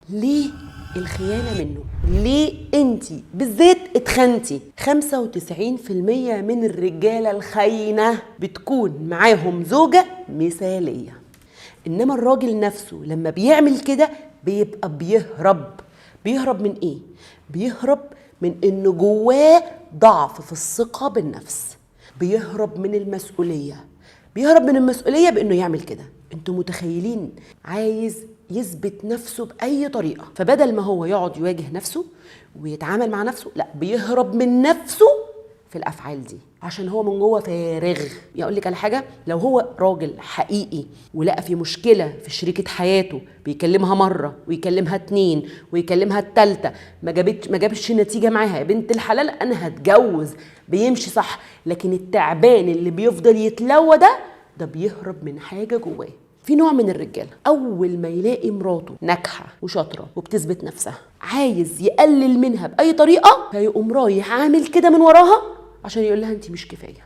ليه الخيانة منه؟ ليه انت بالذات اتخنتي؟ 95% من الرجالة الخاينه بتكون معاهم زوجه مثاليه، انما الراجل نفسه لما بيعمل كده بيبقى بيهرب. بيهرب من ايه؟ بيهرب من انه جواه ضعف في الثقة بالنفس، بيهرب من المسؤولية، بيهرب من المسؤولية بانه يعمل كده. انتوا متخيلين؟ عايز يثبت نفسه باي طريقه، فبدل ما هو يقعد يواجه نفسه ويتعامل مع نفسه، لا، بيهرب من نفسه في الافعال دي عشان هو من جوه فارغ. يقول لك على حاجة، لو هو راجل حقيقي ولقى في مشكلة في شريكه حياته، بيكلمها مرة ويكلمها اتنين ويكلمها التالتة، ما جابش نتيجة معاها، يا بنت الحلال انا هتجوز، بيمشي صح. لكن التعبان اللي بيفضل يتلوى ده بيهرب من حاجة جواه. في نوع من الرجالة اول ما يلاقي مراته ناجحة وشاطره وبتثبت نفسها، عايز يقلل منها باي طريقه، فيقوم رايح عامل كده من وراها عشان يقول لها انت مش كفاية.